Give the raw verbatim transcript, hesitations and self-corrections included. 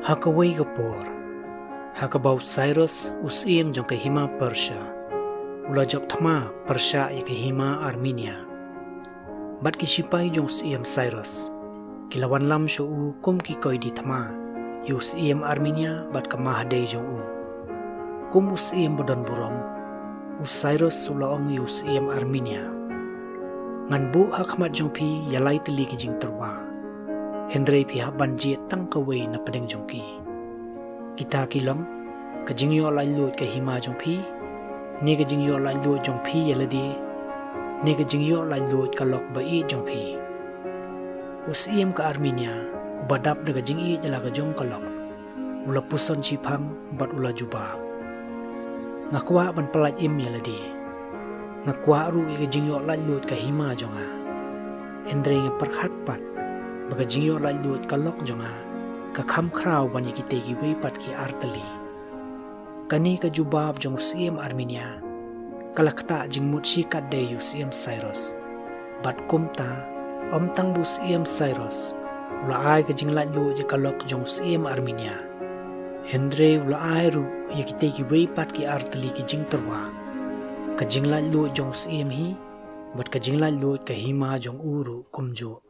Ha kawei ka por, ha kaba u Cyrus u syiem jong ka hima Persia u la jop thma pyrshah ïa ka hima Armenia, bad ki shipai jong u syiem Cyrus ki la wanlam sha u kum ki koidi thma ïa u syiem Armenia bad ka mahadei jong u. Kum u syiem ba don burom, u Cyrus u la ong ïa u syiem Armenia, ngan buh ha khmat jong phi ïa lai tylli ki jingtyrwa, hynrei phi hap ban jied tang kawei na pdeng jong ki. Kita ki long ka jingïoh laitluid ka hima jong phi, ne ka jingïoh laitluid jong phi ïa lade, ne ka jingïoh laitluid ka lok ba ïeit jong phi. U syiem ka Armenia, uba dap da ka jingïeit ïa la ka jong ka lok, u la puson shiphang bad u la jubab, nga kwah ban pyllait im ïa lade. Nga kwah ruh ïa ka jingïoh laitluid ka hima jong nga. Hynrei nga pyrkhat pat ba ka jingïoh laitluid ka lok jong nga ka kham khraw ban ïa kitei kiwei pat ki ar tylli. Kane ka jubab jong u syiem Armenia ka la ktah jingmut shikatdei ïa u syiem Cyrus. Bad kumta, ym tang ba u syiem Cyrus u la ai ka jinglaitluid ïa ka lok jong u syiem Armenia, hynrei u la ai ruh ïa kitei kiwei pat ki ar tylli ki jingtyrwa, ka jinglaitluid jong u syiem hi bad ka jinglaitluid ka hima jong u ruh kumjuh.